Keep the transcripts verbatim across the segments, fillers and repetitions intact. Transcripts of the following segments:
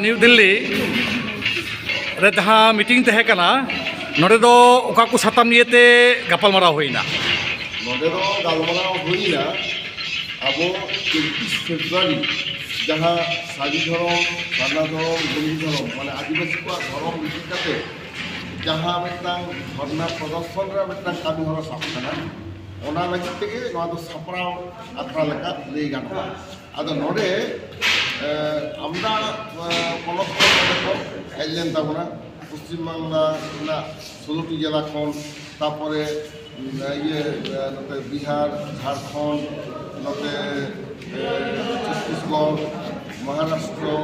New Delhi ᱨᱮ ᱡᱟᱦᱟᱸ meeting ᱛᱟᱦᱮᱸ ᱠᱟᱱᱟ, ᱱᱚᱰᱮ ᱫᱚ ᱚᱠᱟ ᱠᱚ ᱥᱟᱛᱟᱢ ᱱᱤᱭᱮᱛᱮ ᱜᱟᱯᱟᱞᱢᱟᱨᱟᱣ ᱦᱩᱭᱱᱟ? ᱱᱚᱰᱮ ᱫᱚ ᱜᱟᱞᱢᱟᱨᱟᱣ ᱦᱩᱭᱱᱟ ᱟᱵᱚ ᱪᱚᱵᱵᱤᱥ ᱯᱷᱮᱵᱽᱨᱩᱣᱟᱨᱤ ᱡᱟᱦᱟᱸ ᱥᱟᱹᱨᱤ ᱫᱷᱚᱨᱚᱢ, ᱥᱟᱨᱱᱟ ᱫᱷᱚᱨᱚᱢ, ᱜᱚᱸᱰᱤ ᱫᱷᱚᱨᱚᱢ, ᱢᱟᱱᱮ ᱟᱹᱫᱤᱵᱟᱹᱥᱤ ᱠᱚᱣᱟᱜ ᱫᱷᱚᱨᱚᱢ ᱤᱫᱤ ᱠᱟᱛᱮ ᱡᱟᱦᱟᱸ ᱢᱤᱫᱴᱟᱝ ᱫᱷᱚᱨᱱᱟ ᱯᱨᱚᱫᱚᱨᱥᱚᱱ ᱨᱮ ᱢᱤᱫᱴᱟᱝ ᱠᱟᱹᱢᱤ ᱦᱚᱨᱟ ᱥᱟᱵ ᱠᱟᱱᱟ, ᱚᱱᱟ ᱞᱟᱹᱜᱤᱫ ᱛᱮᱜᱮ ᱱᱚᱣᱟ ᱫᱚ ᱥᱟᱯᱲᱟᱣ ᱟᱠᱷᱲᱟ ᱞᱮᱠᱟ ᱞᱟᱹᱭ ᱜᱟᱱᱚᱜᱼᱟ᱾ ᱟᱫᱚ ᱱᱚᱰᱮ, ᱮ, ᱟᱢᱫᱟ, ᱮ, ᱯᱚᱱᱚᱛ ᱠᱷᱚᱱ ᱱᱚᱰᱮ ᱠᱚ ᱦᱮᱡ ᱞᱮᱱ ᱛᱟᱵᱚᱱᱟ᱾ ᱯᱚᱥᱪᱤᱢ ᱵᱟᱝᱞᱟ ᱨᱮᱱᱟᱜ ᱥᱳᱞᱳᱴᱤ ᱡᱮᱞᱟ ᱠᱷᱚᱱ, ᱛᱟᱯᱚᱨᱮ, ᱩᱢ, ᱤᱭᱟᱹ, ᱮ, ᱱᱚᱛᱮ ᱵᱤᱦᱟᱨ, ᱡᱷᱟᱲᱠᱷᱚᱸᱰ, ᱱᱚᱛᱮ, ᱮ, ᱪᱷᱚᱛᱛᱤᱥᱜᱚᱲ, ᱢᱚᱦᱟᱨᱟᱥᱴᱨᱚ,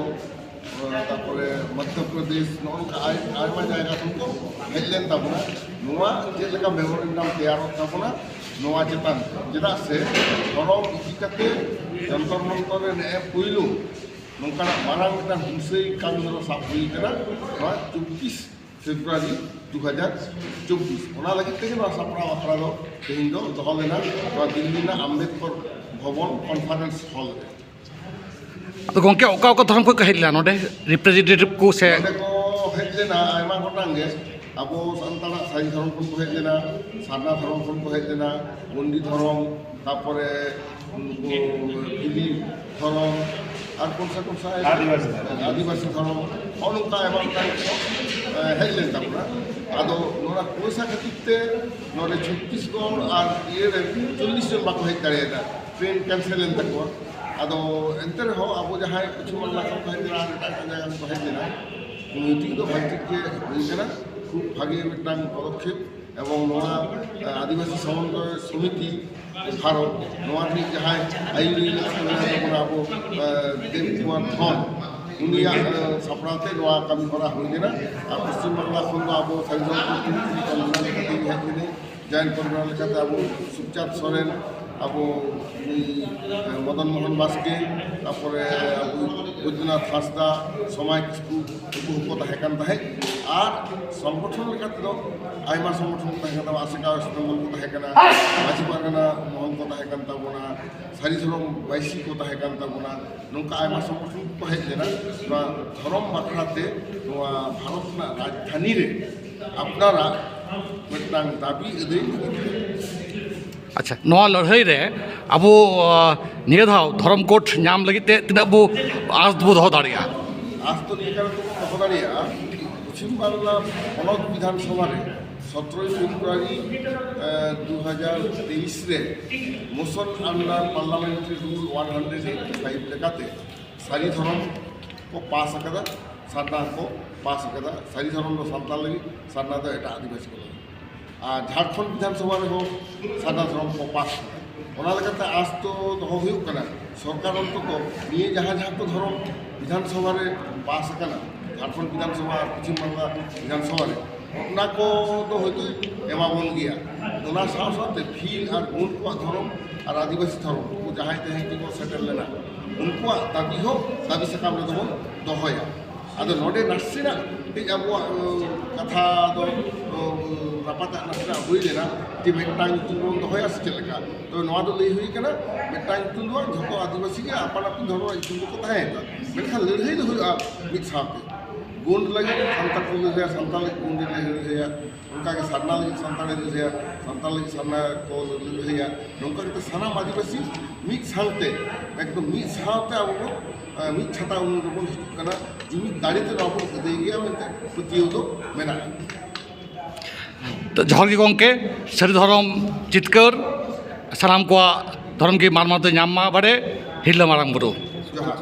ᱛᱟᱨᱯᱚᱨᱮ ᱢᱚᱫᱽᱫᱷᱚ ᱯᱨᱚᱫᱮᱥ, ᱱᱚᱜᱼᱚ ᱱᱚᱝᱠᱟ ᱟᱭ-, ᱟᱭᱢᱟ ᱡᱟᱭᱜᱟ ᱠᱷᱚᱱ ᱠᱚ ᱦᱮᱡ ᱞᱮᱱ ᱛᱟᱵᱚᱱᱟ᱾ ᱱᱚᱣᱟ ᱪᱮᱫ ᱞᱮᱠᱟ ᱢᱮᱢᱳᱨᱮᱱᱰᱟᱢ ᱛᱮᱭᱟᱨᱚᱜ ᱛᱟᱵᱚᱱᱟ, ᱱᱚᱣᱟ ᱪᱮᱛᱟᱱ, ᱪᱮᱫᱟᱜ ᱥᱮ ᱫᱷᱚᱨᱚᱢ ᱤᱫᱤ ᱠᱟᱛᱮ ᱡᱚᱱᱛᱚᱨ ᱢᱚᱱᱛᱚᱨ ᱨᱮ ᱱᱮᱜᱼᱮ ᱯᱩᱭᱞᱩ ᱱᱚᱝᱠᱟᱱᱟᱜ ᱢᱟᱨᱟᱝ ᱢᱤᱫᱴᱟᱝ ᱦᱤᱝᱥᱟᱹᱭ ᱠᱟᱹᱢᱤ ᱦᱚᱨᱟ ᱥᱟᱵ ᱦᱩᱭ ᱠᱟᱱᱟ ᱱᱚᱣᱟ ᱪᱚᱵᱵᱤᱥ ᱯᱷᱮᱵᱽᱨᱩᱣᱟᱨᱤ ᱫᱩ ᱦᱟᱡᱟᱨ ᱪᱚᱵᱵᱤᱥ᱾ ᱚᱱᱟ ᱞᱟᱹᱜᱤᱫ ᱛᱮᱜᱮ ᱱᱚᱣᱟ ᱥᱟᱯᱲᱟᱣ ᱟᱠᱷᱲᱟ ᱫᱚ ᱛᱮᱦᱮᱧ ᱫᱚ ᱫᱚᱦᱚ ᱞᱮᱱᱟ ᱱᱚᱣᱟ ᱫᱤᱞᱞᱤ ᱨᱮᱱᱟᱜ ᱟᱢᱵᱮᱫᱠᱚᱨ ᱵᱷᱚᱵᱚᱱ ᱠᱚᱱᱯᱷᱟᱨᱮᱱᱥ ᱦᱚᱞ ᱨᱮ᱾ ᱟᱫᱚ ᱜᱚᱢᱠᱮ, ᱚᱠᱟ ᱚᱠᱟ ᱫᱷᱚᱨᱚᱢ ᱠᱷᱚᱱ ᱠᱚ ᱦᱮᱡ ᱞᱮᱱᱟ ᱱᱚᱰᱮ, ᱨᱤᱯᱨᱮᱡᱮᱱᱴᱮᱴᱤᱵᱷ ᱠᱚ ᱥᱮ? ᱱᱚᱰᱮ ᱠᱚ ᱦᱮᱡ ᱞᱮᱱᱟ ᱟᱭᱢᱟ ᱜᱚᱴᱟᱝ ᱜᱮ᱾ ᱟᱵᱚ ᱥᱟᱱᱛᱟᱲᱟᱜ ᱥᱟᱹᱨᱤ ᱫᱷᱚᱨᱚᱢ ᱠᱷᱚᱱ ᱠᱚ ᱦᱮᱡ ᱞᱮᱱᱟ, ᱥᱟᱨᱱᱟ ᱫᱷᱚᱨᱚᱢ ᱠᱷᱚᱱ ᱠᱚ ᱦᱮᱡ ᱞᱮᱱᱟ, ᱜᱚᱱᱰᱤ ᱫᱷᱚᱨᱚᱢ, ᱛᱟᱨᱯᱚᱨᱮ ᱩᱱᱠᱩ ᱵᱷᱤᱞᱤ ᱫᱷᱚᱨᱚᱢ, ᱟᱨ ᱠᱚᱱ ᱥᱟ ᱠᱚᱱ ᱥᱟ ᱟᱹᱫᱤᱵᱟᱹᱥᱤ ᱫᱷᱚᱨᱚᱢ᱾ ᱟᱹᱫᱤᱵᱟᱹᱥᱤ ᱫᱷᱚᱨᱚᱢ, ᱱᱚᱜᱼᱚ ᱱᱚᱝᱠᱟ ᱟᱭᱢᱟ ᱜᱚᱴᱟᱝ ᱠᱚ, ᱮ, ᱦᱮᱡ ᱞᱮᱱ ᱛᱟᱵᱚᱱᱟ᱾ ᱟᱫᱚ ᱱᱚᱣᱟ ᱯᱚᱭᱥᱟ ᱠᱷᱟᱹᱛᱤᱨ ᱛᱮ ᱱᱚᱰᱮ ᱪᱷᱚᱛᱛᱤᱥᱜᱚᱲ ᱟᱨ ᱤᱭᱟᱹ ᱨᱮ ᱪᱚᱞᱞᱤᱥ ᱡᱚᱱ ᱵᱟᱠᱚ ᱦᱮᱡ ᱫᱟᱲᱮᱭᱟᱫᱟ, ᱴᱨᱮᱱ ᱠᱮᱱᱥᱮᱞ ᱮᱱ ᱛᱟᱠᱚᱣᱟ᱾ ᱟᱫᱚ ᱮᱱᱛᱮ ᱨᱮᱦᱚᱸ ᱟᱵᱚ ᱡᱟᱦᱟᱸᱭ ᱯᱚᱪᱷᱤᱢ ᱵᱟᱝᱞᱟ ᱠᱷᱚᱱ ᱠᱚ ᱦᱮᱡ ᱞᱮᱱᱟ ᱟᱨ ᱮᱴᱟᱜ ᱮᱴᱟᱜ ᱡᱟᱭᱜᱟ ᱠᱷᱚᱱ ᱠᱚ ᱦᱮᱡ ᱞᱮᱱᱟ, ᱢᱤᱴᱤᱝ ᱫᱚ ᱵᱷᱟᱜᱮ ᱴᱷᱤᱠ ᱜᱮ ᱦᱩᱭ ᱠᱟᱱᱟ᱾ ᱠᱷᱩᱵ ᱵᱷᱟᱜᱮ ᱢᱤᱫᱴᱟᱝ ᱯᱚᱫᱚᱠᱷᱮᱯ᱾ ᱮᱵᱚᱝ ᱱᱚᱣᱟ, ᱮ, ᱟᱹᱫᱤᱵᱟᱹᱥᱤ ᱥᱚᱢᱚᱱᱛᱚᱭ ᱥᱚᱢᱤᱛᱤ ᱵᱷᱟᱨᱚᱛ, ᱱᱚᱣᱟ ᱨᱤᱱᱤᱡ ᱡᱟᱦᱟᱸᱭ ᱟᱹᱭᱩᱨᱤᱭᱟᱹ ᱞᱮᱠᱟᱛᱮ ᱢᱮᱱᱟᱭ ᱛᱟᱵᱚᱱᱟ ᱟᱵᱚ, ᱮ, ᱫᱮᱵ ᱠᱩᱢᱟᱨ ᱫᱷᱚᱱ, ᱩᱱᱤᱭᱟᱜ, ᱮ, ᱥᱟᱯᱲᱟᱣ ᱛᱮ ᱱᱚᱣᱟ ᱠᱟᱹᱢᱤ ᱦᱚᱨᱟ ᱦᱩᱭ ᱞᱮᱱᱟ᱾ ᱟᱨ ᱯᱚᱥᱪᱤᱢ ᱵᱟᱝᱞᱟ ᱠᱷᱚᱱ ᱫᱚ ᱟᱵᱚ ᱥᱟᱹᱨᱤ ᱫᱷᱚᱨᱚᱢ ᱯᱨᱚᱛᱤᱱᱤᱫᱷᱤ ᱠᱚ ᱞᱮᱠᱟᱛᱮ ᱦᱮᱡ ᱞᱮᱱᱟᱭ᱾ ᱡᱚᱭᱮᱱᱴ ᱠᱚᱱᱵᱷᱮᱱᱚᱨ ᱞᱮᱠᱟᱛᱮ ᱟᱵᱚ ᱥᱩᱠᱪᱟᱸᱫ ᱥᱚᱨᱮᱱ, ᱟᱵᱚ ᱱᱩᱭ, ᱮ, ᱢᱚᱫᱚᱱ ᱢᱳᱦᱚᱱ ᱵᱟᱥᱠᱮ, ᱛᱟᱯᱚᱨᱮ ᱟᱵᱚ ᱵᱳᱭᱫᱚᱱᱟᱛᱷ ᱦᱟᱸᱥᱫᱟ, ᱥᱚᱢᱟᱭ ᱠᱤᱥᱠᱩ, ᱱᱩᱠᱩ ᱦᱚᱸᱠᱚ ᱛᱟᱦᱮᱸ ᱠᱟᱱ ᱛᱟᱦᱮᱸᱫ᱾ ᱟᱨ ᱥᱚᱝᱜᱚᱴᱷᱚᱱ ᱞᱮᱠᱟ ᱛᱮᱫᱚ ᱟᱭᱢᱟ ᱥᱚᱝᱜᱚᱴᱷᱚᱱ ᱠᱚ ᱛᱟᱦᱮᱸ ᱠᱟᱱ ᱛᱟᱵᱚᱱᱟ, ᱟᱥᱮᱠᱟ ᱣᱮᱥᱴ ᱵᱮᱝᱜᱚᱞ ᱠᱚ ᱛᱟᱦᱮᱸ ᱠᱟᱱᱟ, ᱢᱟᱹᱡᱷᱤ ᱯᱟᱨᱜᱟᱱᱟ ᱢᱚᱦᱚᱞ ᱠᱚ ᱛᱟᱦᱮᱸ ᱠᱟᱱ ᱛᱟᱵᱚᱱᱟ, ᱥᱟᱹᱨᱤ ᱫᱷᱚᱨᱚᱢ ᱵᱟᱹᱭᱥᱤ ᱠᱚ ᱛᱟᱦᱮᱸ ᱠᱟᱱ ᱛᱟᱵᱚᱱᱟ᱾ ᱱᱚᱝᱠᱟ ᱟᱭᱢᱟ ᱥᱚᱝᱜᱚᱴᱷᱚᱱ ᱠᱚ ᱦᱮᱡ ᱞᱮᱱᱟ᱾ ᱱᱚᱣᱟ ᱫᱷᱚᱨᱚᱢ ᱵᱟᱠᱷᱨᱟ ᱛᱮ ᱱᱚᱣᱟ ᱵᱷᱟᱨᱚᱛ ᱨᱮᱱᱟᱜ ᱨᱟᱡᱽᱫᱷᱟᱱᱤ ᱨᱮ ᱟᱯᱱᱟᱨᱟᱜ ᱢᱤᱫᱴᱟᱝ ᱫᱟᱹᱵᱤ ᱟᱹᱫᱟᱹᱭ ᱞᱟᱹᱜᱤᱫ ᱛᱮ᱾ ᱟᱪᱪᱷᱟ, ᱱᱚᱣᱟ ᱞᱟᱹᱲᱦᱟᱹᱭ ᱨᱮ ᱟᱵᱚ, ᱟᱸ, ᱱᱤᱭᱟᱹ ᱫᱷᱟᱣ ᱫᱷᱚᱨᱚᱢ ᱠᱳᱰ ᱧᱟᱢ ᱞᱟᱹᱜᱤᱫ ᱛᱮ ᱛᱤᱱᱟᱹᱜ ᱵᱚ ᱟᱸᱥ ᱵᱚ ᱫᱚᱦᱚ ᱫᱟᱲᱮᱭᱟᱜᱼᱟ? ᱟᱸᱥ ᱫᱚ ᱱᱤᱭᱟᱹ ᱠᱟᱨᱚᱱ ᱛᱮᱵᱚᱱ ᱫᱚᱦᱚ ᱫᱟᱲᱮᱭᱟᱜᱼᱟ, ᱯᱚᱪᱷᱤᱢ ᱵᱟᱝᱞᱟ ᱯᱚᱱᱚᱛ ᱵᱤᱫᱷᱟᱱ ᱥᱚᱵᱷᱟ ᱨᱮ ᱥᱚᱛᱨᱚᱭ ᱯᱷᱮᱵᱽᱨᱩᱣᱟᱨᱤ, ᱮ, ᱫᱩ ᱦᱟᱡᱟᱨ ᱛᱮᱭᱤᱥ ᱨᱮ Motion under Parliamentary Rule one hundred eighty five ᱞᱮᱠᱟᱛᱮ ᱥᱟᱹᱨᱤ ᱫᱷᱚᱨᱚᱢ ᱠᱚ ᱯᱟᱥ ᱟᱠᱟᱫᱟ, ᱥᱟᱨᱱᱟ ᱠᱚ ᱯᱟᱥ ᱟᱠᱟᱫᱟ᱾ ᱥᱟᱹᱨᱤ ᱫᱷᱚᱨᱚᱢ ᱫᱚ ᱥᱟᱱᱛᱟᱲ ᱞᱟᱹᱜᱤᱫ, ᱥᱟᱨᱱᱟ ᱫᱚ ᱮᱴᱟᱜ ᱟᱹᱫᱤᱵᱟᱹᱥᱤ ᱠᱚ ᱞᱟᱹᱜᱤᱫ᱾ ᱟᱨ ᱡᱷᱟᱲᱠᱷᱚᱸᱰ ᱵᱤᱫᱷᱟᱱ ᱥᱚᱵᱷᱟ ᱨᱮᱦᱚᱸ ᱥᱟᱨᱱᱟ ᱫᱷᱚᱨᱚᱢ ᱠᱚ ᱯᱟᱥ ᱟᱠᱟᱫᱟ᱾ ᱚᱱᱟ ᱞᱮᱠᱟᱛᱮ ᱟᱸᱥ ᱫᱚ ᱫᱚᱦᱚ ᱦᱩᱭᱩᱜ ᱠᱟᱱᱟ, ᱥᱚᱨᱠᱟᱨ ᱚᱱᱛᱚᱛᱚ ᱱᱤᱭᱟᱹ ᱡᱟᱦᱟᱸ ᱡᱟᱦᱟᱸ ᱠᱚ ᱫᱷᱚᱨᱚᱢ ᱵᱤᱫᱷᱟᱱ ᱥᱚᱵᱷᱟ ᱨᱮ ᱯᱟᱥ ᱟᱠᱟᱱᱟ, ᱡᱷᱟᱲᱠᱷᱚᱸᱰ ᱵᱤᱫᱷᱟᱱ ᱥᱚᱵᱷᱟ ᱟᱨ ᱯᱚᱪᱷᱤᱢ ᱵᱟᱝᱞᱟ ᱵᱤᱫᱷᱟᱱ ᱥᱚᱵᱷᱟ ᱨᱮ, ᱚᱱᱟ ᱠᱚ ᱫᱚ ᱦᱚᱭᱛᱳ ᱮᱢᱟᱵᱚᱱ ᱜᱮᱭᱟ᱾ ᱚᱱᱟ ᱥᱟᱶ ᱥᱟᱶᱛᱮ ᱵᱷᱤᱞ ᱟᱨ ᱜᱳᱸᱰ ᱠᱚᱣᱟᱜ ᱫᱷᱚᱨᱚᱢ ᱟᱨ ᱟᱹᱫᱤᱵᱟᱹᱥᱤ ᱫᱷᱚᱨᱚᱢ, ᱩᱱᱠᱩ ᱡᱟᱦᱟᱸᱭ ᱛᱮᱦᱮᱧ ᱠᱚ ᱥᱮᱴᱮᱨ ᱞᱮᱱᱟ, ᱩᱱᱠᱩᱣᱟᱜ ᱫᱟᱹᱵᱤ ᱦᱚᱸ ᱫᱟᱹᱵᱤ ᱥᱟᱠᱟᱢ ᱨᱮᱫᱚ ᱵᱚᱱ ᱫᱚᱦᱚᱭᱟ᱾ ᱟᱫᱚ ᱱᱚᱰᱮ ᱱᱟᱥᱮᱱᱟᱜ ᱠᱟᱹᱡ ᱟᱵᱚᱣᱟᱜ, ᱩᱸ, ᱠᱟᱛᱷᱟ ᱫᱚ, ᱩᱸ, ᱨᱟᱯᱟᱪᱟᱜ ᱱᱟᱥᱮᱱᱟᱜ ᱦᱩᱭ ᱞᱮᱱᱟ ᱡᱮ ᱢᱤᱫᱴᱟᱝ ᱧᱩᱛᱩᱢ ᱵᱚᱱ ᱫᱚᱦᱚᱭᱟ ᱥᱮ ᱪᱮᱫ ᱞᱮᱠᱟ᱾ ᱛᱚ ᱱᱚᱣᱟ ᱫᱚ ᱞᱟᱹᱭ ᱦᱩᱭ ᱠᱟᱱᱟ, ᱢᱤᱫᱴᱟᱝ ᱧᱩᱛᱩᱢ ᱫᱚ ᱵᱟᱝ, ᱡᱷᱚᱛᱚ ᱟᱹᱫᱤᱵᱟᱹᱥᱤ ᱜᱮ ᱟᱯᱟᱱ ᱟᱹᱯᱤᱱ ᱫᱷᱚᱨᱚᱢ ᱨᱮᱱᱟᱜ ᱧᱩᱛᱩᱢ ᱫᱚᱠᱚ ᱛᱟᱦᱮᱸ ᱠᱟᱱᱟ, ᱢᱮᱱᱠᱷᱟᱱ ᱞᱟᱹᱲᱦᱟᱹᱭ ᱫᱚ ᱦᱩᱭᱩᱜᱼᱟ ᱢᱤᱫ ᱥᱟᱶᱛᱮ᱾ ᱜᱳᱸᱰ ᱞᱟᱹᱜᱤᱫ ᱥᱟᱱᱛᱟᱲ ᱠᱚ ᱞᱟᱹᱲᱦᱟᱹᱭᱟ, ᱥᱟᱱᱛᱟᱲ ᱞᱟᱹᱜᱤᱫ ᱜᱳᱸᱰ ᱞᱟᱹᱲᱦᱟᱹᱭᱟ, ᱚᱱᱠᱟᱜᱮ ᱥᱟᱨᱱᱟ ᱞᱟᱹᱜᱤᱫ ᱥᱟᱱᱛᱟᱲ ᱞᱟᱹᱲᱦᱟᱹᱭᱟ, ᱥᱟᱱᱛᱟᱲ ᱞᱟᱹᱜᱤᱫ ᱥᱟᱨᱱᱟ ᱠᱚ ᱞᱟᱹᱲᱦᱟᱹᱭᱟ᱾ ᱱᱚᱝᱠᱟ ᱠᱟᱛᱮ ᱥᱟᱱᱟᱢ ᱟᱹᱫᱤᱵᱟᱹᱥᱤ ᱢᱤᱫ ᱥᱟᱶᱛᱮ, ᱮᱠᱫᱚᱢ ᱢᱤᱫ ᱥᱟᱶᱛᱮ ᱟᱵᱚ ᱵᱚᱱ, ᱮ, ᱢᱤᱫ ᱪᱷᱟᱛᱟ ᱩᱢᱩᱞ ᱨᱮᱵᱚᱱ ᱦᱤᱡᱩᱜ ᱠᱟᱱᱟ᱾ ᱡᱩᱢᱤᱫ ᱫᱟᱲᱮ ᱛᱮ ᱱᱚᱣᱟ ᱵᱚᱱ ᱟᱹᱫᱟᱹᱭ ᱜᱮᱭᱟ ᱢᱮᱱᱛᱮ ᱯᱟᱹᱛᱭᱟᱹᱣ ᱫᱚ ᱢᱮᱱᱟᱜᱼᱟ᱾ ᱛᱚ, ᱡᱚᱦᱟᱨ ᱜᱮ ᱜᱚᱢᱠᱮ, ᱥᱟᱹᱨᱤ ᱫᱷᱚᱨᱚᱢ ᱡᱤᱛᱠᱟᱹᱨ, ᱥᱟᱱᱟᱢ ᱠᱚᱣᱟᱜ ᱫᱷᱚᱨᱚᱢ ᱜᱮ ᱢᱟᱱ ᱢᱟᱱᱚᱛ ᱧᱟᱢ ᱢᱟ ᱵᱟᱲᱮ, ᱦᱤᱨᱞᱟᱹ ᱢᱟᱨᱟᱝ ᱵᱩᱨᱩ᱾ ᱡᱚᱦᱟᱨ᱾